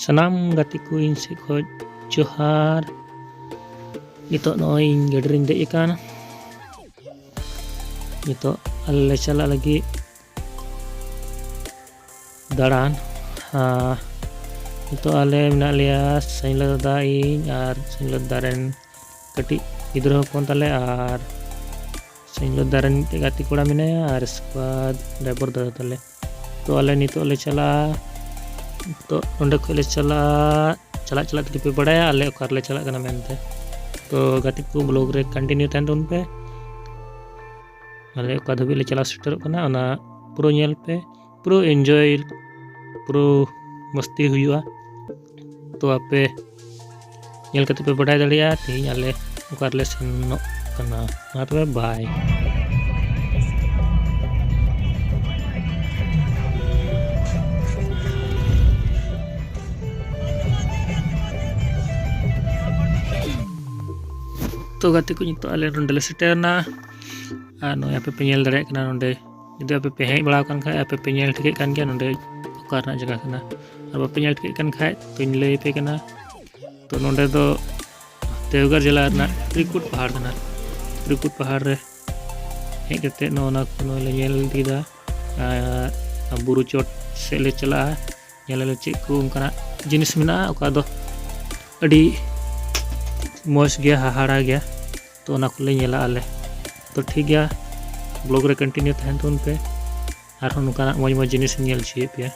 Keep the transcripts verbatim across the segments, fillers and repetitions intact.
ᱥᱟᱱᱟᱢ ᱜᱟᱛᱮ ᱠᱚ ᱤᱧ ᱥᱮᱫ ᱠᱷᱚᱱ ᱡᱚᱦᱟᱨ᱾ ᱱᱤᱛᱚᱜ ᱱᱚᱜᱼᱚᱭ ᱤᱧ ᱜᱟᱹᱰᱤ ᱨᱤᱧ ᱫᱮᱡ ᱟᱠᱟᱱᱟ᱾ ᱱᱤᱛᱚᱜ ᱟᱞᱮ ᱞᱮ ᱪᱟᱞᱟᱜ ᱞᱟᱹᱜᱤᱫ ᱫᱟᱬᱟᱱ᱾ ᱟᱨ ᱱᱤᱛᱚᱜ ᱟᱞᱮ ᱢᱮᱱᱟᱜ ᱞᱮᱭᱟ ᱥᱟᱹᱧᱞᱟᱹ ᱫᱟᱫᱟ, ᱤᱧ ᱟᱨ ᱥᱟᱹᱧᱞᱟᱹ ᱫᱟᱫᱟ ᱨᱮᱱ ᱠᱟᱹᱴᱤᱡ ᱜᱤᱫᱽᱨᱟᱹ ᱦᱚᱯᱚᱱ ᱛᱟᱞᱮ ᱟᱨ ᱥᱟᱹᱧᱞᱟᱹ ᱫᱟᱫᱟ ᱨᱮᱱ ᱢᱤᱫᱴᱮᱡ ᱜᱟᱛᱮ ᱠᱚᱲᱟ ᱢᱮᱱᱟᱭᱟ ᱟᱨ ᱥᱠᱣᱟᱰ ᱰᱨᱟᱭᱵᱷᱟᱨ ᱫᱟᱫᱟ ᱛᱟᱞᱮ᱾ ᱛᱚ ᱟᱞᱮ ᱱᱤᱛᱚᱜ ᱞᱮ ᱪᱟᱞᱟᱜᱼᱟ᱾ ᱛᱚ ᱱᱚᱸᱰᱮ ᱠᱷᱚᱡ ᱞᱮ ᱪᱟᱞᱟᱜᱼᱟ, ᱪᱟᱞᱟᱜ ᱪᱟᱞᱟᱜ ᱛᱮᱜᱮ ᱯᱮ ᱵᱟᱲᱟᱭᱟ ᱟᱞᱮ ᱚᱠᱟ ᱨᱮᱞᱮ ᱪᱟᱞᱟᱜ ᱠᱟᱱᱟ ᱢᱮᱱᱛᱮ᱾ ᱛᱚ ᱜᱟᱛᱮ ᱠᱚ, ᱵᱞᱚᱜ ᱨᱮ ᱠᱚᱱᱴᱤᱱᱤᱭᱩ ᱛᱟᱦᱮᱱ ᱛᱟᱵᱚᱱ ᱯᱮ᱾ ᱟᱞᱮ ᱚᱠᱟ ᱫᱷᱟᱹᱵᱤᱡ ᱞᱮ ᱪᱟᱞᱟᱣ ᱥᱮᱴᱮᱨᱚᱜ ᱠᱟᱱᱟ ᱚᱱᱟ ᱯᱩᱨᱟᱹ ᱧᱮᱞ ᱯᱮ, ᱯᱩᱨᱟᱹ ᱮᱱᱡᱚᱭ, ᱯᱩᱨᱟᱹ ᱢᱚᱥᱛᱤ ᱦᱩᱭᱩᱜᱼᱟ᱾ ᱛᱚ ᱟᱯᱮ ᱧᱮᱞ ᱠᱟᱛᱮ ᱯᱮ ᱵᱟᱰᱟᱭ ᱫᱟᱲᱮᱭᱟᱜᱼᱟ ᱛᱮᱦᱮᱧ ᱟᱞᱮ ᱚᱠᱟ ᱨᱮᱞᱮ ᱥᱮᱱᱚᱜ ᱠᱟᱱᱟ᱾ ᱢᱟ ᱛᱚᱵᱮ ᱵᱟᱭ᱾ ᱛᱚ ᱜᱟᱛᱮ ᱠᱚ, ᱱᱤᱛᱚᱜ ᱟᱞᱮ ᱱᱚᱸᱰᱮ ᱞᱮ ᱥᱮᱴᱮᱨᱱᱟ᱾ ᱟᱨ ᱱᱚᱜᱼᱚᱭ ᱟᱯᱮ ᱯᱮ ᱧᱮᱞ ᱫᱟᱲᱮᱭᱟᱜ ᱠᱟᱱᱟ ᱱᱚᱸᱰᱮ, ᱡᱩᱫᱤ ᱟᱯᱮ ᱯᱮ ᱦᱮᱡ ᱵᱟᱲᱟ ᱟᱠᱟᱱ ᱠᱷᱟᱡ ᱟᱯᱮ ᱯᱮ ᱧᱮᱞ ᱴᱷᱤᱠᱟᱹᱜ ᱠᱟᱱ ᱜᱮᱭᱟ ᱱᱚᱸᱰᱮ ᱚᱠᱟ ᱨᱮᱱᱟᱜ ᱡᱟᱭᱜᱟ ᱠᱟᱱᱟ᱾ ᱟᱨ ᱵᱟᱯᱮ ᱧᱮᱞ ᱴᱷᱤᱠᱟᱹᱜ ᱠᱟᱱ ᱠᱷᱟᱡ ᱛᱚᱧ ᱞᱟᱹᱭ ᱟᱯᱮ ᱠᱟᱱᱟ᱾ ᱛᱚ ᱱᱚᱸᱰᱮ ᱫᱚ ᱫᱮᱣᱜᱷᱚᱨ ᱡᱮᱞᱟ ᱨᱮᱱᱟᱜ ᱛᱨᱤᱠᱩᱴ ᱯᱟᱦᱟᱲ ᱠᱟᱱᱟ᱾ ᱛᱨᱤᱠᱩᱴ ᱯᱟᱦᱟᱲ ᱨᱮ ᱦᱮᱡ ᱠᱟᱛᱮ ᱱᱚᱜᱼᱚ ᱱᱚᱣᱟ ᱠᱚ ᱱᱚᱜᱼᱚᱭ ᱞᱮ ᱧᱮᱞ ᱤᱫᱤᱭᱮᱫᱟ᱾ ᱟᱨ ᱵᱩᱨᱩ ᱪᱚᱴ ᱥᱮᱫ ᱞᱮ ᱪᱟᱞᱟᱜᱼᱟ, ᱧᱮᱞ ᱟᱞᱮ ᱪᱮᱫ ᱠᱚ ᱚᱱᱠᱟᱱᱟᱜ ᱡᱤᱱᱤᱥ ᱢᱮᱱᱟᱜᱼᱟ ᱚᱠᱟ ᱫᱚ ᱟᱹᱰᱤ ᱢᱚᱡᱽ ᱜᱮᱭᱟ, ᱦᱟᱦᱟᱲᱟ ᱜᱮᱭᱟ᱾ ᱛᱚ ᱚᱱᱟ ᱠᱚᱞᱮ ᱧᱮᱞᱟ ᱟᱞᱮ᱾ ᱛᱚ ᱴᱷᱤᱠ ᱜᱮᱭᱟ, ᱵᱞᱚᱜ ᱨᱮ ᱠᱚᱱᱴᱤᱱᱤᱭᱩ ᱛᱟᱦᱮᱱ ᱛᱟᱵᱚᱱ ᱯᱮ᱾ ᱟᱨᱦᱚᱸ ᱱᱚᱝᱠᱟᱱᱟᱜ ᱢᱚᱡᱽ ᱢᱚᱡᱽ ᱡᱤᱱᱤᱥ ᱤᱧ ᱧᱮᱞ ᱦᱚᱪᱚᱭᱮᱫ ᱯᱮᱭᱟ᱾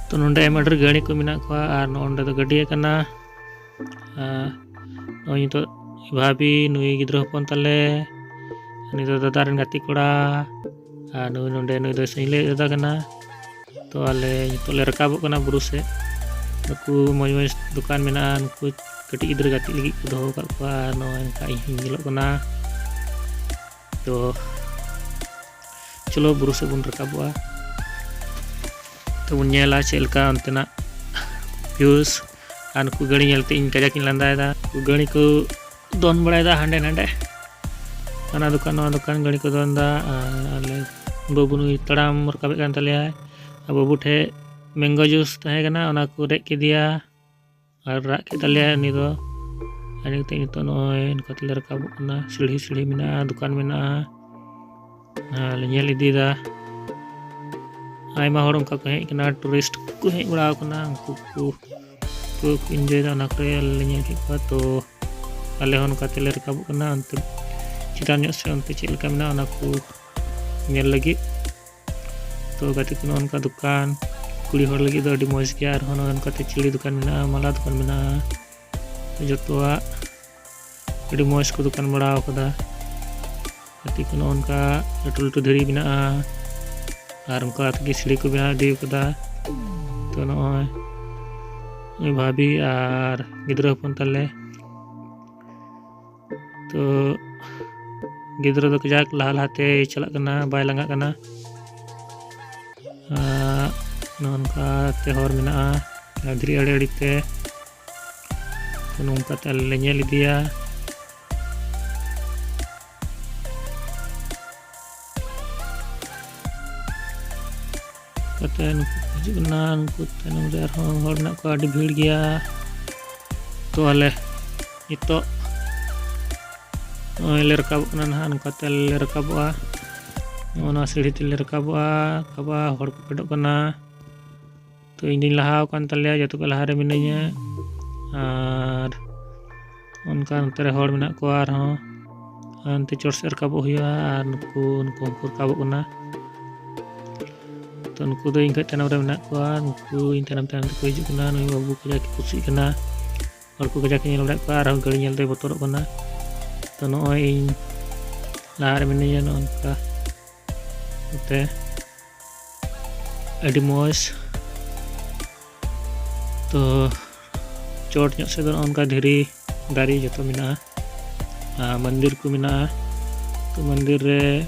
ᱛᱚ ᱱᱚᱸᱰᱮ ᱟᱭᱢᱟ ᱰᱷᱮᱨ ᱜᱟᱹᱲᱤ ᱠᱚ ᱢᱮᱱᱟᱜ ᱠᱚᱣᱟ ᱟᱨ ᱱᱚᱜᱼᱚ ᱱᱚᱸᱰᱮ ᱫᱚ ᱜᱟᱹᱰᱤ ᱟᱠᱟᱱᱟ᱾ ᱟᱨ ᱱᱚᱜᱼᱚᱭ ᱱᱤᱛᱚᱜ ᱵᱷᱟᱵᱤ, ᱱᱩᱭ ᱜᱤᱫᱽᱨᱟᱹ ᱦᱚᱯᱚᱱ ᱛᱟᱞᱮ, ᱩᱱᱤ ᱫᱚ ᱫᱟᱫᱟ ᱨᱮᱱ ᱜᱟᱛᱮ ᱠᱚᱲᱟ, ᱟᱨ ᱱᱩᱭ ᱱᱚᱸᱰᱮ, ᱱᱩᱭ ᱫᱚ ᱥᱟᱹᱧᱞᱟᱹᱭ ᱫᱟᱫᱟ ᱠᱟᱱᱟ᱾ ᱛᱚ ᱟᱞᱮ ᱱᱤᱛᱚᱜ ᱞᱮ ᱨᱟᱠᱟᱵᱚᱜ ᱠᱟᱱᱟ ᱵᱩᱨᱩ ᱥᱮᱫ᱾ ᱱᱩᱠᱩ ᱢᱚᱡᱽ ᱢᱚᱡᱽ ᱫᱚᱠᱟᱱ ᱢᱮᱱᱟᱜᱼᱟ, ᱱᱩᱠᱩ ᱠᱟᱹᱴᱤᱡ ᱜᱤᱫᱽᱨᱟᱹ ᱜᱟᱛᱮᱜ ᱞᱟᱹᱜᱤᱫ ᱠᱚ ᱫᱚᱦᱚ ᱟᱠᱟᱫ ᱠᱚᱣᱟ᱾ ᱟᱨ ᱱᱚᱜᱼᱚᱭ ᱱᱚᱝᱠᱟ ᱤᱧ ᱦᱚᱸᱧ ᱧᱮᱞᱚᱜ ᱠᱟᱱᱟ᱾ ᱛᱚ ᱪᱚᱞᱚ ᱵᱩᱨᱩ ᱥᱮᱫ ᱵᱚᱱ ᱨᱟᱠᱟᱵᱚᱜᱼᱟ᱾ ᱛᱚ ᱵᱚᱱ ᱧᱮᱞᱟ ᱪᱮᱫ ᱞᱮᱠᱟ ᱚᱱᱛᱮᱱᱟᱜ ᱵᱷᱤᱭᱩᱥ᱾ ᱟᱨ ᱱᱩᱠᱩ ᱜᱟᱹᱲᱤ ᱧᱮᱞᱛᱮ ᱤᱧ ᱠᱟᱡᱟᱠ ᱤᱧ ᱞᱟᱸᱫᱟᱭᱮᱫᱟ᱾ ᱱᱩᱠᱩ ᱜᱟᱹᱲᱤ ᱠᱚ ᱫᱚᱱ ᱵᱟᱲᱟᱭᱮᱫᱟ ᱦᱟᱸᱰᱮ ᱱᱟᱰᱮ, ᱦᱟᱱᱟ ᱫᱚᱠᱟᱱ ᱱᱚᱣᱟ ᱫᱚᱠᱟᱱ ᱜᱟᱹᱲᱤ ᱠᱚ ᱫᱚᱱ ᱮᱫᱟ᱾ ᱟᱨ ᱟᱞᱮ ᱵᱟᱹᱵᱩ ᱱᱩᱭ ᱛᱟᱲᱟᱢ ᱨᱟᱠᱟᱵᱮᱫ ᱠᱟᱱ ᱛᱟᱞᱮᱭᱟᱭ᱾ ᱟᱨ ᱵᱟᱹᱵᱩ ᱴᱷᱮᱡ ᱢᱮᱝᱜᱳ ᱡᱩᱥ ᱛᱟᱦᱮᱸ ᱠᱟᱱᱟ, ᱚᱱᱟ ᱠᱚ ᱨᱮᱫ ᱠᱮᱫᱮᱭᱟ ᱟᱨ ᱨᱟᱜ ᱠᱮᱫ ᱛᱟᱞᱮᱭᱟ ᱩᱱᱤ ᱫᱚ᱾ ᱟᱨ ᱱᱤᱛᱚᱜ, ᱱᱤᱛᱚᱜ ᱱᱚᱜᱼᱚᱭ ᱱᱚᱝᱠᱟ ᱛᱮᱞᱮ ᱨᱟᱠᱟᱵᱚᱜ ᱠᱟᱱᱟ᱾ ᱥᱤᱲᱦᱤ, ᱥᱤᱲᱦᱤ ᱢᱮᱱᱟᱜᱼᱟ, ᱫᱚᱠᱟᱱ ᱢᱮᱱᱟᱜᱼᱟ᱾ ᱟᱨ ᱞᱮ ᱧᱮᱞ ᱤᱫᱤᱭᱮᱫᱟ᱾ ᱟᱭᱢᱟ ᱦᱚᱲ ᱚᱱᱠᱟ ᱠᱚ ᱦᱮᱡ ᱠᱟᱱᱟ, ᱴᱩᱨᱤᱥᱴ ᱠᱚ ᱦᱮᱡ ᱵᱟᱲᱟ ᱟᱠᱟᱱᱟ, ᱩᱱᱠᱩ ᱠᱚ, ᱠᱚ ᱮᱱᱡᱚᱭᱮᱫᱟ᱾ ᱚᱱᱟ ᱠᱚᱨᱮ ᱟᱞᱮ ᱞᱮ ᱧᱮᱞ ᱠᱮᱫ ᱠᱚᱣᱟ᱾ ᱛᱚ ᱟᱞᱮ ᱦᱚᱸ ᱱᱚᱝᱠᱟ ᱛᱮᱞᱮ ᱨᱟᱠᱟᱵᱚᱜ ᱠᱟᱱᱟ ᱚᱱᱛᱮ ᱪᱮᱛᱟᱱ ᱧᱚᱜ ᱥᱮᱫ, ᱚᱱᱛᱮ ᱪᱮᱫ ᱞᱮᱠᱟ ᱢᱮᱱᱟᱜᱼᱟ ᱚᱱᱟ ᱠᱚ ᱧᱮᱞ ᱞᱟᱹᱜᱤᱫ᱾ ᱛᱚ ᱜᱟᱛᱮ ᱠᱚ, ᱱᱚᱜᱼᱚ ᱱᱚᱝᱠᱟ ᱫᱚᱠᱟᱱ, ᱠᱩᱲᱤ ᱦᱚᱲ ᱞᱟᱹᱜᱤᱫ ᱫᱚ ᱟᱹᱰᱤ ᱢᱚᱡᱽ ᱜᱮᱭᱟ᱾ ᱟᱨᱦᱚᱸ ᱱᱚᱜᱼᱚ ᱱᱚᱝᱠᱟᱛᱮ ᱪᱩᱲᱤ ᱫᱚᱠᱟᱱ ᱢᱮᱱᱟᱜᱼᱟ, ᱢᱟᱞᱟ ᱫᱚᱠᱟᱱ ᱢᱮᱱᱟᱜᱼᱟ, ᱡᱚᱛᱚᱣᱟᱜ ᱟᱹᱰᱤ ᱢᱚᱡᱽ ᱠᱚ ᱫᱚᱠᱟᱱ ᱵᱟᱲᱟ ᱟᱠᱟᱫᱟ᱾ ᱜᱟᱛᱮ ᱠᱚ, ᱱᱚᱜᱼᱚ ᱱᱚᱝᱠᱟ ᱞᱟᱹᱴᱩ ᱞᱟᱹᱴᱩ ᱫᱷᱤᱨᱤ ᱢᱮᱱᱟᱜᱼᱟ ᱟᱨ ᱚᱱᱠᱟ ᱛᱮᱜᱮ ᱥᱤᱲᱤ ᱠᱚ ᱵᱮᱱᱟᱣ ᱤᱫᱤ ᱠᱟᱫᱟ᱾ ᱛᱚ ᱱᱚᱜᱼᱚᱭ ᱱᱩᱭ ᱵᱷᱟᱵᱤ ᱟᱨ ᱜᱤᱫᱽᱨᱟᱹ ᱦᱚᱯᱚᱱ ᱛᱟᱞᱮ᱾ ᱛᱚ ᱜᱤᱫᱽᱨᱟᱹ ᱫᱚ ᱠᱟᱡᱟᱠ ᱞᱟᱦᱟ ᱞᱟᱦᱟᱛᱮᱭ ᱪᱟᱞᱟᱜ ᱠᱟᱱᱟ, ᱵᱟᱭ ᱞᱟᱸᱜᱟᱜ ᱠᱟᱱᱟ᱾ ᱟᱨ ᱱᱚᱜᱼᱚ ᱱᱚᱝᱠᱟ ᱛᱮ ᱦᱚᱨ ᱢᱮᱱᱟᱜᱼᱟ, ᱫᱷᱤᱨᱤ ᱟᱲᱮ ᱟᱲᱮ ᱛᱮ᱾ ᱛᱚ ᱱᱚᱝᱠᱟ ᱛᱮ ᱟᱞᱮ ᱞᱮ ᱧᱮᱞ ᱤᱫᱤᱭᱟ᱾ ᱠᱟᱛᱮ ᱱᱩᱠᱩ ᱠᱚ ᱦᱤᱡᱩᱜ ᱠᱟᱱᱟ, ᱱᱩᱠᱩ ᱛᱟᱭᱱᱚᱢ ᱨᱮ ᱟᱨᱦᱚᱸ ᱦᱚᱲ ᱢᱮᱱᱟᱜ ᱠᱚᱣᱟ, ᱟᱹᱰᱤ ᱵᱷᱤᱲ ᱜᱮᱭᱟ᱾ ᱛᱚ ᱟᱞᱮ ᱱᱤᱛᱚᱜ ᱱᱚᱜᱼᱚᱭ ᱞᱮ ᱨᱟᱠᱟᱵᱚᱜ ᱠᱟᱱᱟ ᱱᱟᱦᱟᱜ, ᱱᱚᱝᱠᱟ ᱛᱮ ᱟᱞᱮ ᱞᱮ ᱨᱟᱠᱟᱵᱚᱜᱼᱟ᱾ ᱱᱚᱜᱼᱚ ᱱᱚᱣᱟ ᱥᱤᱲᱦᱤ ᱛᱮᱞᱮ ᱨᱟᱠᱟᱵᱚᱜᱼᱟ, ᱨᱟᱠᱟᱵᱚᱜᱼᱟ, ᱦᱚᱲ ᱠᱚ ᱯᱷᱮᱰᱚᱜ ᱠᱟᱱᱟ᱾ ᱛᱚ ᱤᱧ ᱫᱚᱧ ᱞᱟᱦᱟ ᱟᱠᱟᱱ ᱛᱟᱞᱮᱭᱟ, ᱡᱚᱛᱚ ᱠᱷᱚᱱ ᱞᱟᱦᱟ ᱨᱮ ᱢᱤᱱᱟᱹᱧᱟ᱾ ᱟᱨ ᱚᱱᱠᱟ ᱱᱚᱛᱮ ᱨᱮ ᱦᱚᱲ ᱢᱮᱱᱟᱜ ᱠᱚᱣᱟ ᱟᱨᱦᱚᱸ᱾ ᱟᱨ ᱱᱚᱛᱮ ᱪᱚᱴ ᱥᱮᱫ ᱨᱟᱠᱟᱵᱚᱜ ᱦᱩᱭᱩᱜᱼᱟ᱾ ᱟᱨ ᱱᱩᱠᱩ, ᱱᱩᱠᱩ ᱦᱚᱸᱠᱚ ᱨᱟᱠᱟᱵᱚᱜ ᱠᱟᱱᱟ᱾ ᱛᱚ ᱱᱩᱠᱩ ᱫᱚ ᱤᱧ ᱠᱷᱚᱱ ᱛᱟᱭᱱᱚᱢ ᱨᱮ ᱢᱮᱱᱟᱜ ᱠᱚᱣᱟ, ᱱᱩᱠᱩ ᱤᱧ ᱛᱟᱭᱱᱚᱢ ᱛᱟᱭᱱᱚᱢ ᱛᱮᱠᱚ ᱦᱤᱡᱩᱜ ᱠᱟᱱᱟ᱾ ᱱᱩᱭ ᱵᱟᱹᱵᱩ ᱠᱟᱡᱟᱠ ᱮ ᱠᱩᱥᱤᱜ ᱠᱟᱱᱟ, ᱦᱚᱲ ᱠᱚ ᱠᱟᱡᱟᱠ ᱠᱚ ᱧᱮᱞ ᱵᱟᱲᱟᱭᱮᱫ ᱠᱚᱣᱟ, ᱟᱨᱦᱚᱸ ᱜᱟᱹᱲᱤ ᱧᱮᱞ ᱛᱮᱭ ᱵᱚᱛᱚᱨᱚᱜ ᱠᱟᱱᱟ᱾ ᱛᱚ ᱱᱚᱜᱼᱚᱭ ᱤᱧ ᱞᱟᱦᱟ ᱨᱮ ᱢᱤᱱᱟᱹᱧᱟ, ᱱᱚᱜᱼᱚ ᱱᱚᱝᱠᱟ ᱱᱚᱛᱮ ᱟᱹᱰᱤ ᱢᱚᱡᱽ᱾ ᱛᱚ ᱪᱚᱴ ᱧᱚᱜ ᱥᱮᱫ ᱫᱚ ᱱᱚᱜᱼᱚ ᱱᱚᱝᱠᱟ ᱫᱷᱤᱨᱤ ᱫᱟᱨᱮ ᱡᱚᱛᱚ ᱢᱮᱱᱟᱜᱼᱟ᱾ ᱟᱨ ᱢᱚᱱᱫᱤᱨ ᱠᱚ ᱢᱮᱱᱟᱜᱼᱟ᱾ ᱛᱚ ᱢᱚᱱᱫᱤᱨ ᱨᱮ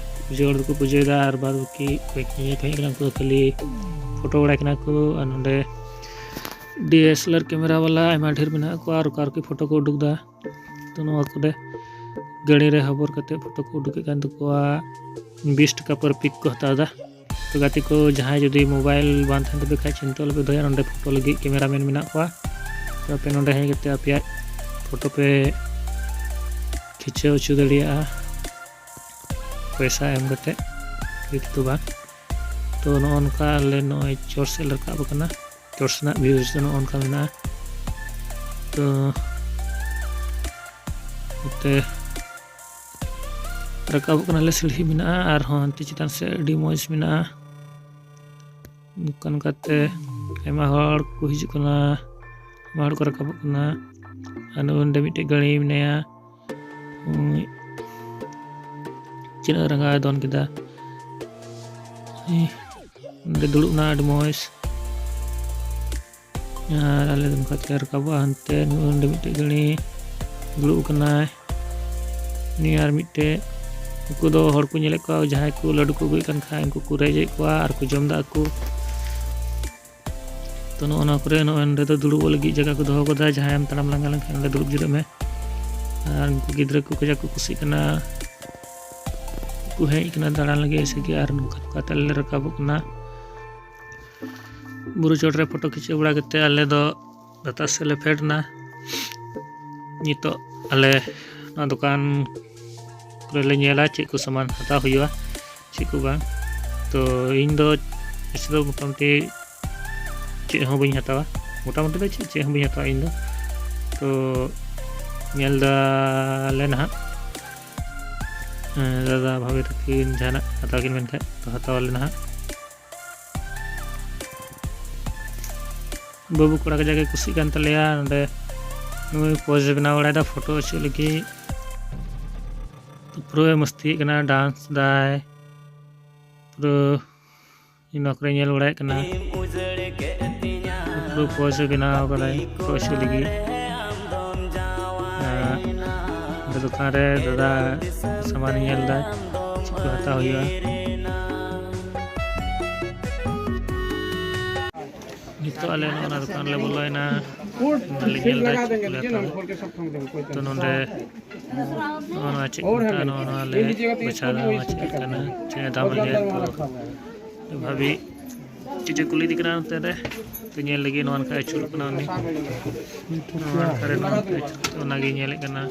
ᱯᱩᱡᱟᱹ ᱦᱚᱲ ᱫᱚᱠᱚ ᱯᱩᱡᱟᱹᱭᱮᱫᱟ, ᱟᱨ ᱵᱟᱫ ᱵᱟᱹᱠᱤ ᱚᱠᱚᱭ ᱠᱚ ᱧᱮᱧᱮᱞ ᱠᱚ ᱦᱮᱡ ᱠᱟᱱᱟ, ᱩᱱᱠᱩ ᱫᱚ ᱠᱷᱟᱹᱞᱤ ᱯᱷᱳᱴᱳ ᱵᱟᱲᱟᱭ ᱠᱟᱱᱟ ᱠᱚ᱾ ᱟᱨ ᱱᱚᱰᱮ ᱰᱤ ᱮᱥ ᱮᱞ ᱟᱨ ᱠᱮᱢᱮᱨᱟ ᱵᱟᱞᱟ ᱟᱭᱢᱟ ᱰᱷᱮᱨ ᱢᱮᱱᱟᱜ ᱠᱚᱣᱟ, ᱟᱨ ᱚᱠᱟ ᱨᱮᱠᱚ ᱯᱷᱳᱴᱳ ᱠᱚ ᱩᱰᱩᱠ ᱮᱫᱟ᱾ ᱛᱚ ᱱᱚᱣᱟ ᱠᱚᱨᱮ ᱜᱟᱹᱲᱤ ᱨᱮ ᱦᱚᱵᱚᱨ ᱠᱟᱛᱮ ᱯᱷᱳᱴᱳ ᱠᱚ ᱩᱰᱩᱠᱮᱫ ᱠᱟᱱ ᱛᱟᱠᱚᱣᱟ᱾ ᱵᱤᱥ ᱴᱟᱠᱟ ᱯᱟᱨ ᱯᱤᱠ ᱠᱚ ᱦᱟᱛᱟᱣ ᱮᱫᱟ᱾ ᱛᱚ ᱜᱟᱛᱮ ᱠᱚ, ᱡᱟᱦᱟᱸᱭ ᱡᱩᱫᱤ ᱢᱳᱵᱟᱭᱤᱞ ᱵᱟᱝ ᱛᱟᱦᱮᱱ ᱛᱟᱯᱮ ᱠᱷᱟᱡ, ᱪᱤᱱᱛᱟᱹ ᱟᱞᱚᱯᱮ ᱫᱚᱦᱚᱭᱟ, ᱱᱚᱰᱮ ᱯᱷᱳᱴᱳ ᱞᱟᱹᱜᱤᱫ ᱠᱮᱢᱮᱨᱟᱢᱮᱱ ᱢᱮᱱᱟᱜ ᱠᱚᱣᱟ᱾ ᱛᱚ ᱟᱯᱮ ᱱᱚᱰᱮ ᱦᱮᱡ ᱠᱟᱛᱮ ᱟᱯᱮᱭᱟᱜ ᱯᱷᱳᱴᱳ ᱯᱮ ᱠᱷᱤᱪᱟᱹᱣ ᱦᱚᱪᱚ ᱫᱟᱲᱮᱭᱟᱜᱼᱟ ᱯᱚᱭᱥᱟ ᱮᱢ ᱠᱟᱛᱮ, ᱯᱷᱨᱤ ᱛᱮᱫᱚ ᱵᱟᱝ᱾ ᱛᱚ ᱱᱚᱜᱼᱚ ᱱᱚᱝᱠᱟ ᱟᱞᱮ ᱱᱚᱜᱼᱚᱭ ᱪᱚᱴ ᱥᱮᱫ ᱞᱮ ᱨᱟᱠᱟᱵ ᱟᱠᱟᱱᱟ᱾ ᱪᱚᱴ ᱥᱮᱱᱟᱜ ᱵᱷᱤᱭᱩ ᱫᱚ ᱱᱚᱜᱼᱚ ᱱᱚᱝᱠᱟ ᱢᱮᱱᱟᱜᱼᱟ᱾ ᱛᱚ ᱱᱚᱛᱮ ᱨᱟᱠᱟᱵᱚᱜ ᱠᱟᱱᱟᱞᱮ, ᱥᱤᱲᱦᱤ ᱢᱮᱱᱟᱜᱼᱟ, ᱟᱨᱦᱚᱸ ᱦᱟᱱᱛᱮ ᱪᱮᱛᱟᱱ ᱥᱮᱫ ᱟᱹᱰᱤ ᱢᱚᱡᱽ ᱢᱮᱱᱟᱜᱼᱟ᱾ ᱱᱚᱝᱠᱟ ᱱᱚᱝᱠᱟᱛᱮ ᱟᱭᱢᱟ ᱦᱚᱲ ᱠᱚ ᱦᱤᱡᱩᱜ ᱠᱟᱱᱟ, ᱟᱭᱢᱟ ᱦᱚᱲ ᱠᱚ ᱨᱟᱠᱟᱵᱚᱜ ᱠᱟᱱᱟ᱾ ᱟᱨ ᱱᱚᱜᱼᱚᱭ ᱱᱚᱰᱮ ᱢᱤᱫᱴᱮᱡ ᱜᱟᱹᱲᱤ ᱢᱮᱱᱟᱭᱟ, ᱩᱱᱤ ᱪᱮᱫ ᱨᱟᱸᱜᱟᱣ ᱮ ᱫᱚᱱ ᱠᱮᱫᱟ᱾ ᱩᱱᱤ ᱱᱚᱰᱮ ᱫᱩᱲᱩᱵ ᱮᱱᱟ, ᱟᱹᱰᱤ ᱢᱚᱡᱽ᱾ ᱟᱨ ᱟᱞᱮ ᱫᱚ ᱱᱚᱝᱠᱟ ᱛᱮᱞᱮ ᱨᱟᱠᱟᱵᱚᱜᱼᱟ᱾ ᱦᱟᱱᱛᱮ ᱱᱚᱜᱼᱚᱭ ᱱᱚᱰᱮ ᱢᱤᱫᱴᱮᱡ ᱜᱟᱹᱲᱤ ᱫᱩᱲᱩᱵ ᱟᱠᱟᱱᱟᱭ᱾ ᱩᱱᱤ ᱟᱨ ᱢᱤᱫᱴᱮᱡ, ᱩᱱᱠᱩ ᱫᱚ ᱦᱚᱲ ᱠᱚ ᱧᱮᱞᱮᱫ ᱠᱚᱣᱟ, ᱡᱟᱦᱟᱸᱭ ᱠᱚ ᱞᱟᱹᱰᱩ ᱠᱚ ᱟᱹᱜᱩᱭᱮᱫ ᱠᱟᱱ ᱠᱷᱟᱡ ᱩᱱᱠᱩ ᱠᱚ ᱨᱮᱡᱮᱫ ᱠᱚᱣᱟ ᱟᱨ ᱠᱚ ᱡᱚᱢ ᱫᱟ ᱟᱠᱚ᱾ ᱛᱚ ᱱᱚᱜᱼᱚ ᱱᱚᱣᱟ ᱠᱚᱨᱮ, ᱱᱚᱜᱼᱚᱭ ᱱᱚᱰᱮ ᱫᱚ ᱫᱩᱲᱩᱵᱚᱜ ᱞᱟᱹᱜᱤᱫ ᱡᱟᱭᱜᱟ ᱠᱚ ᱫᱚᱦᱚ ᱠᱟᱫᱟ, ᱡᱟᱦᱟᱸᱭᱮᱢ ᱛᱟᱲᱟᱢ ᱞᱟᱸᱜᱟ ᱞᱮᱱᱠᱷᱟᱱ ᱱᱚᱰᱮ ᱫᱩᱲᱩᱵ ᱡᱤᱨᱟᱹᱜ ᱢᱮ᱾ ᱟᱨ ᱩᱱᱠᱩ ᱜᱤᱫᱽᱨᱟᱹ ᱠᱚ ᱠᱟᱡᱟᱠ ᱠᱚ ᱠᱩᱥᱤᱜ ᱠᱟᱱᱟ, ᱠᱚ ᱦᱮᱡ ᱠᱟᱱᱟ ᱫᱟᱬᱟᱱ ᱞᱟᱹᱜᱤᱫ ᱮᱭᱥᱮ ᱜᱮ᱾ ᱟᱨ ᱱᱚᱝᱠᱟ ᱱᱚᱝᱠᱟ ᱛᱮ ᱟᱞᱮ ᱞᱮ ᱨᱟᱠᱟᱵᱚᱜ ᱠᱟᱱᱟ᱾ ᱵᱩᱨᱩ ᱪᱚᱴ ᱨᱮ ᱯᱷᱳᱴᱳ ᱠᱷᱤᱪᱟᱹᱣ ᱵᱟᱲᱟ ᱠᱟᱛᱮ ᱟᱞᱮ ᱫᱚ ᱞᱟᱛᱟᱨ ᱥᱮᱫ ᱞᱮ ᱯᱷᱮᱰ ᱮᱱᱟ᱾ ᱱᱤᱛᱚᱜ ᱟᱞᱮ ᱱᱚᱣᱟ ᱫᱚᱠᱟᱱ ᱠᱚᱨᱮ ᱞᱮ ᱧᱮᱞᱟ ᱪᱮᱫ ᱠᱚ ᱥᱟᱢᱟᱱ ᱦᱟᱛᱟᱣ ᱦᱩᱭᱩᱜᱼᱟ, ᱪᱮᱫ ᱠᱚ ᱵᱟᱝ᱾ ᱛᱚ ᱤᱧ ᱫᱚ ᱵᱮᱥᱤ ᱫᱚ ᱢᱚᱴᱟᱢᱩᱴᱤ ᱪᱮᱫ ᱦᱚᱸ ᱵᱟᱹᱧ ᱦᱟᱛᱟᱣᱟ, ᱢᱚᱴᱟᱢᱩᱴᱤ ᱫᱚ ᱪᱮᱫ, ᱪᱮᱫ ᱦᱚᱸ ᱵᱟᱹᱧ ᱦᱟᱛᱟᱣᱟ ᱤᱧ ᱫᱚ᱾ ᱛᱚ ᱧᱮᱞ ᱫᱟᱞᱮ ᱱᱟᱦᱟᱜ, ᱦᱮᱸ, ᱫᱟᱫᱟ ᱵᱷᱟᱵᱮ ᱛᱟᱹᱠᱤᱱ ᱡᱟᱦᱟᱱᱟᱜ ᱦᱟᱛᱟᱣ ᱠᱤᱱ ᱢᱮᱱᱠᱷᱟᱡ ᱛᱚ ᱦᱟᱛᱟᱣ ᱟᱞᱮ ᱱᱟᱦᱟᱜ᱾ ᱵᱟᱹᱵᱩ ᱠᱚᱲᱟ ᱠᱟᱡᱟᱠ ᱜᱮ ᱠᱩᱥᱤᱜ ᱠᱟᱱ ᱛᱟᱞᱮᱭᱟ᱾ ᱱᱚᱰᱮ ᱱᱩᱭ ᱯᱳᱡᱽ ᱮ ᱵᱮᱱᱟᱣ ᱵᱟᱲᱟᱭᱮᱫᱟ ᱯᱷᱳᱴᱳ ᱦᱚᱪᱚ ᱞᱟᱹᱜᱤᱫ᱾ ᱛᱚ ᱯᱩᱨᱟᱹ ᱢᱚᱥᱛᱤᱭᱮᱫ ᱠᱟᱱᱟ, ᱰᱟᱱᱥ ᱫᱟᱭ ᱯᱩᱨᱟᱹ᱾ ᱤᱧ ᱱᱚᱣᱟ ᱠᱚᱨᱮ ᱧᱮᱞ ᱵᱟᱲᱟᱭᱮᱫ ᱠᱟᱱᱟ, ᱯᱩᱨᱟᱹ ᱯᱳᱡᱽ ᱮ ᱵᱮᱱᱟᱣ ᱠᱟᱫᱟᱭ ᱯᱷᱳᱴᱳ ᱦᱚᱪᱚ ᱞᱟᱹᱜᱤᱫ᱾ ᱟᱨ ᱱᱚᱰᱮ ᱫᱚᱠᱟᱱ ᱨᱮ ᱫᱟᱫᱟ ᱥᱟᱢᱟᱱ ᱧᱮᱞ ᱫᱟ, ᱪᱮᱫ ᱠᱚ ᱦᱟᱛᱟᱣ ᱦᱩᱭᱩᱜᱼᱟ᱾ ᱱᱤᱛᱚᱜ ᱟᱞᱮ ᱱᱚᱜᱼᱚ ᱱᱟ ᱫᱚᱠᱟᱱ ᱨᱮᱞᱮ ᱵᱚᱞᱚᱭᱮᱱᱟ, ᱚᱸᱰᱮ ᱞᱮ ᱧᱮᱞ ᱮᱫᱟ ᱪᱮᱫ ᱠᱚᱞᱮ ᱦᱟᱛᱟᱣᱟ᱾ ᱛᱚ ᱱᱚᱰᱮ ᱱᱚᱜᱼᱚ ᱱᱚᱣᱟ ᱪᱮᱫ ᱠᱚ ᱢᱮᱛᱟᱜᱼᱟ, ᱱᱚᱜᱼᱚ ᱱᱚᱣᱟ ᱞᱮ ᱵᱟᱪᱷᱟᱣ ᱮᱫᱟ, ᱱᱚᱣᱟ ᱪᱮᱫ ᱞᱮᱠᱟᱱᱟ, ᱛᱤᱱᱟᱹᱜ ᱫᱟᱢ ᱨᱮᱭᱟᱜ ᱠᱚ᱾ ᱵᱷᱟᱵᱤ ᱪᱮᱫ ᱪᱚ ᱠᱩᱞᱤ ᱤᱫᱤ ᱠᱟᱱᱟ ᱚᱱᱛᱮ ᱨᱮ, ᱛᱚ ᱧᱮᱞ ᱞᱟᱹᱜᱤᱫ ᱱᱚᱣᱟ ᱱᱟᱠᱷᱟ ᱟᱹᱪᱩᱨᱚᱜ ᱠᱟᱱᱟ ᱩᱱᱤ, ᱱᱚᱣᱟ ᱱᱟᱠᱷᱟ ᱨᱮ ᱱᱚᱣᱟ ᱱᱟᱠᱷᱟ ᱟᱹᱪᱩᱨᱚᱜ ᱠᱟᱱᱟ, ᱚᱱᱟᱜᱮ ᱧᱮᱞᱮᱫ ᱠᱟᱱᱟ᱾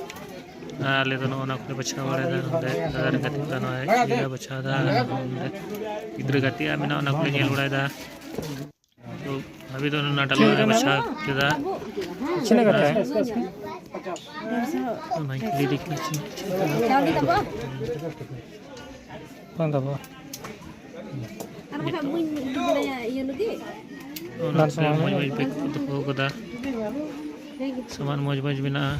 ᱟᱨ ᱟᱞᱮ ᱫᱚ ᱱᱚᱜᱼᱚ ᱱᱚᱣᱟ ᱠᱚᱞᱮ ᱵᱟᱪᱷᱟᱣ ᱵᱟᱲᱟᱭᱮᱫᱟ, ᱱᱚᱰᱮ ᱫᱟᱫᱟ ᱨᱮᱱ ᱜᱟᱛᱮ ᱠᱚᱲᱟ ᱱᱚᱣᱟ ᱤᱭᱟᱹ ᱵᱟᱪᱷᱟᱣ ᱮᱫᱟ, ᱱᱚᱰᱮ ᱜᱤᱫᱽᱨᱟᱹ ᱜᱟᱛᱮᱜ ᱟᱜ ᱢᱮᱱᱟᱜᱼᱟ, ᱚᱱᱟ ᱠᱚᱞᱮ ᱧᱮᱞ ᱵᱟᱲᱟᱭᱮᱫᱟ᱾ ᱛᱚ ᱵᱷᱟᱵᱤ ᱫᱚ ᱚᱱᱟ ᱰᱟᱞᱟ ᱨᱮ ᱵᱟᱪᱷᱟᱣ ᱠᱮᱫᱟ᱾ ᱪᱮᱫ ᱞᱮᱠᱟ ᱛᱟᱭ? ᱚᱱᱟᱧ ᱠᱩᱞᱤ ᱤᱫᱤ ᱠᱟᱱᱟ, ᱪᱮᱫ ᱞᱮᱠᱟ? ᱵᱟᱝ ᱫᱟᱵᱚ᱾ ᱟᱨ ᱵᱟᱠᱷᱟᱡ ᱵᱟᱹᱧ ᱤᱫᱤ ᱫᱟᱲᱮᱭᱟᱜᱼᱟ ᱤᱭᱟᱹ ᱞᱟᱹᱜᱤᱫ᱾ ᱚᱱᱟ ᱠᱚᱨᱮ ᱢᱚᱡᱽ ᱢᱚᱡᱽ ᱵᱮᱜᱽ ᱠᱚ ᱫᱚᱦᱚ ᱠᱟᱫᱟ᱾ ᱥᱟᱢᱟᱱ ᱢᱚᱡᱽ ᱢᱚᱡᱽ ᱢᱮᱱᱟᱜᱼᱟ᱾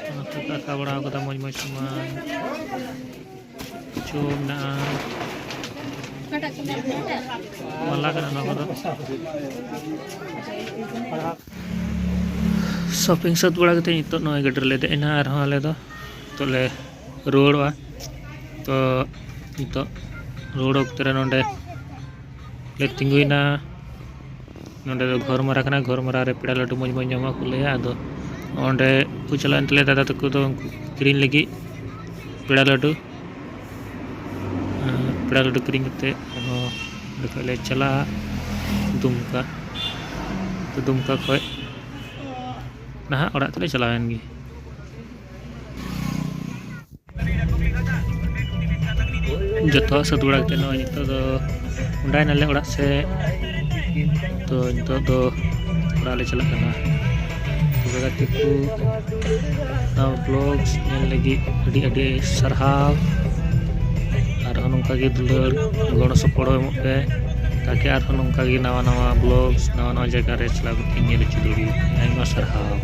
ᱚᱱᱟ ᱠᱚ ᱟᱠᱟ ᱵᱟᱲᱟ ᱠᱟᱫᱟ ᱢᱚᱡᱽ ᱢᱚᱡᱽ ᱥᱟᱢᱟᱱ᱾ ᱠᱤᱪᱷᱩ ᱢᱮᱱᱟᱜᱼᱟ᱾ ᱚᱠᱟᱴᱟᱜ ᱠᱚ ᱢᱮᱱ ᱠᱮᱫᱟ? ᱢᱟᱞᱟ ᱠᱟᱱᱟ ᱱᱚᱣᱟ ᱠᱚᱫᱚ᱾ ᱥᱚᱯᱤᱝ ᱥᱟᱹᱛ ᱵᱟᱲᱟ ᱠᱟᱛᱮ ᱱᱤᱛᱚᱜ ᱱᱚᱜᱼᱚᱭ ᱜᱟᱹᱰᱤ ᱨᱮᱞᱮ ᱫᱮᱡ ᱮᱱᱟ ᱟᱨᱦᱚᱸ ᱟᱞᱮ ᱫᱚ ᱱᱤᱛᱚᱜ ᱞᱮ ᱨᱩᱣᱟᱹᱲᱚᱜᱼᱟ᱾ ᱛᱚ ᱱᱤᱛᱚᱜ ᱨᱩᱣᱟᱹᱲ ᱚᱠᱛᱮ ᱨᱮ ᱱᱚᱰᱮ ᱞᱮ ᱛᱤᱸᱜᱩᱭᱮᱱᱟ᱾ ᱱᱚᱰᱮ ᱫᱚ ᱜᱷᱚᱨᱢᱟᱨᱟ ᱠᱟᱱᱟ, ᱜᱷᱚᱨᱢᱟᱨᱟ ᱨᱮ ᱯᱮᱲᱟ ᱞᱟᱹᱰᱩ ᱢᱚᱡᱽ ᱢᱚᱡᱽ ᱧᱟᱢᱚᱜᱼᱟ ᱠᱚ ᱞᱟᱹᱭᱟ᱾ ᱟᱫᱚ ᱚᱸᱰᱮ ᱠᱚ ᱪᱟᱞᱟᱣᱮᱱ ᱛᱟᱞᱮᱭᱟ ᱫᱟᱫᱟ ᱛᱟᱠᱚ ᱫᱚ ᱩᱱᱠᱩ ᱠᱤᱨᱤᱧ ᱞᱟᱹᱜᱤᱫ ᱯᱮᱲᱟ ᱞᱟᱹᱰᱩ᱾ ᱯᱮᱲᱟ ᱞᱟᱹᱰᱩ ᱠᱤᱨᱤᱧ ᱠᱟᱛᱮ ᱟᱨᱦᱚᱸ ᱚᱸᱰᱮ ᱠᱷᱚᱡ ᱞᱮ ᱪᱟᱞᱟᱜᱼᱟ ᱫᱩᱢᱠᱟ᱾ ᱛᱚ ᱫᱩᱢᱠᱟ ᱠᱷᱚᱡ ᱱᱟᱦᱟᱜ ᱚᱲᱟᱜ ᱛᱮᱞᱮ ᱪᱟᱞᱟᱣᱮᱱ ᱜᱮ᱾ ᱡᱚᱛᱚᱣᱟᱜ ᱥᱟᱹᱛ ᱵᱟᱲᱟ ᱠᱟᱛᱮ ᱱᱚᱜᱼᱚᱭ ᱱᱤᱛᱚᱜ ᱫᱚ ᱢᱚᱦᱰᱟᱭᱮᱱᱟᱞᱮ ᱚᱲᱟᱜ ᱥᱮᱫ᱾ ᱛᱚ ᱱᱤᱛᱚᱜ ᱫᱚ ᱚᱲᱟᱜ ᱞᱮ ᱪᱟᱞᱟᱜ ᱠᱟᱱᱟ᱾ ᱛᱚᱵᱮ ᱜᱟᱛᱮ ᱠᱚ, ᱱᱚᱣᱟ vlogs ᱧᱮᱞ ᱞᱟᱹᱜᱤᱫ ᱟᱹᱰᱤ ᱟᱹᱰᱤ ᱥᱟᱨᱦᱟᱣ᱾ ᱟᱨᱦᱚᱸ ᱱᱚᱝᱠᱟ ᱜᱮ ᱫᱩᱞᱟᱹᱲ ᱜᱚᱲᱚ ᱥᱚᱯᱚᱦᱚᱫ ᱮᱢᱚᱜ ᱯᱮ, ᱛᱟᱠᱤ ᱟᱨᱦᱚᱸ ᱱᱚᱝᱠᱟ ᱜᱮ ᱱᱟᱣᱟ ᱱᱟᱣᱟ vlogs ᱱᱟᱣᱟ ᱱᱟᱣᱟ ᱡᱟᱭᱜᱟ ᱨᱮ ᱪᱟᱞᱟᱣ ᱠᱟᱛᱮ ᱧᱮᱞ ᱦᱚᱪᱚ ᱫᱟᱲᱮᱭᱟᱜ᱾ ᱟᱭᱢᱟ ᱥᱟᱨᱦᱟᱣ᱾